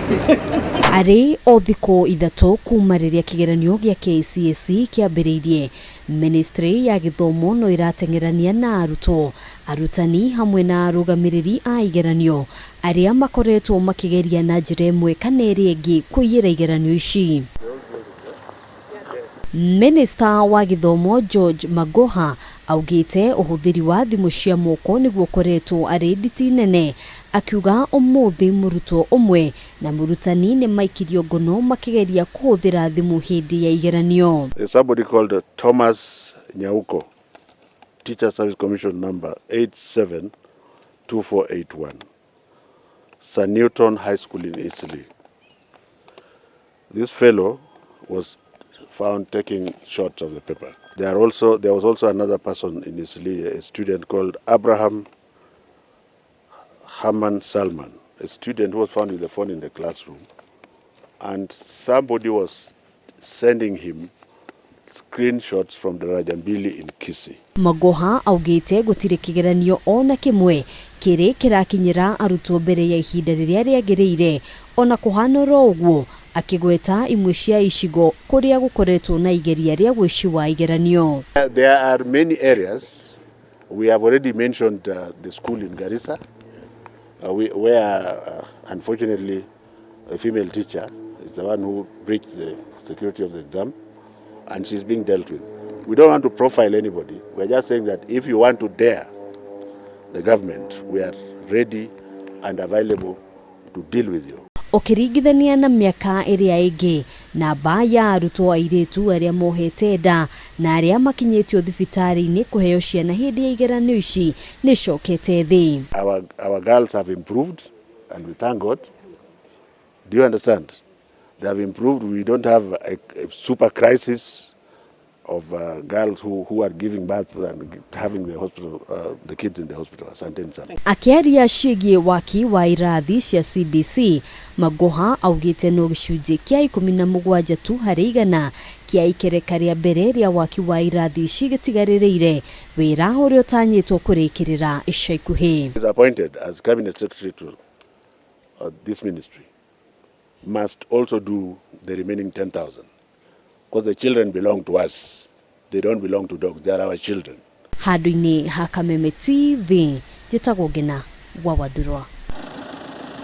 Arĩ o thikũ 3 kuma rĩrĩa kĩgeranio gĩa KCSE kĩambĩrĩirie, Ministry ya gĩthomo no ĩrateng'erania na arutwo, arutani hamwe na arũgamĩrĩri a igeranio arĩa makoretwo makĩgeria na njĩra ĩmwe kana ĩrĩa ĩngĩ kũiyĩra igeranio ici. Minista wa gĩthomo George Magoha augĩte ũhũthĩri wa thimũ cia moko nĩguo ũkoretwo arĩ nditi nene, akiuga ũmũthĩ mũrutwo ũmwe na mũrutani nĩ maikirio ngono makĩgeria kũhũthĩra thimũ hĩndĩ ya igeranio. There's somebody called Thomas Nyauko, Teacher Service Commission number 872481, Sir Newton High School in Italy. This fellow was found taking shots of the paper. There was also another person in Italy, a student called Abraham Haman Salman, a student who was found with the phone in the classroom, and somebody was sending him screenshots from Daraja Mbili in Kisii. Magoha augĩte gũtirĩ kĩgeranio ona kĩmwe kĩrĩ kĩrakinyĩra arutwo mbere ya ihinda rĩrĩa rĩagĩrĩire, ona kũhana oro ũguo, akĩgweta imwe cia icigo kũrĩa gũkoretwo na igeria rĩa wũici wa igeranio. There are many areas. We have already mentioned the school in Garissa, where unfortunately a female teacher is the one who breached the security of the exam, and she's being dealt with. We don't want to profile anybody. We're just saying that if you want to dare the government, we are ready and available to deal with you. Ũkĩringithania na mĩaka ĩrĩa ĩngĩ, namba ya arutwo airĩtu arĩa mohete nda na arĩa makinyĩtio thibitarĩ-inĩ kũheo ciana hĩndĩ ya igeranio ici nĩ icokete thĩ. Our girls have improved, and we thank God. Do you understand? They have improved. We don't have a super crisis of girls who are giving birth and having the kids in the hospital. Asanteni sana. Akĩaria ciĩgiĩ waki wa irathi cia CBC, Magoha augĩte no gĩcunjĩ kĩa 17 tu harĩ igana kĩa ikereka rĩa mbere rĩa waki wa irathi ici gĩtigarĩrĩire, wĩra ũrĩa ũtanyĩtwo kũrĩkĩrĩra ica ikuhĩ. Is appointed as cabinet secretary to this ministry must also do the remaining 10,000, because the children belong to us. They don't belong to dogs. They are our children. Handũ-inĩ ha Kameme TV, njĩtagwo Ngina wa Wandurwa.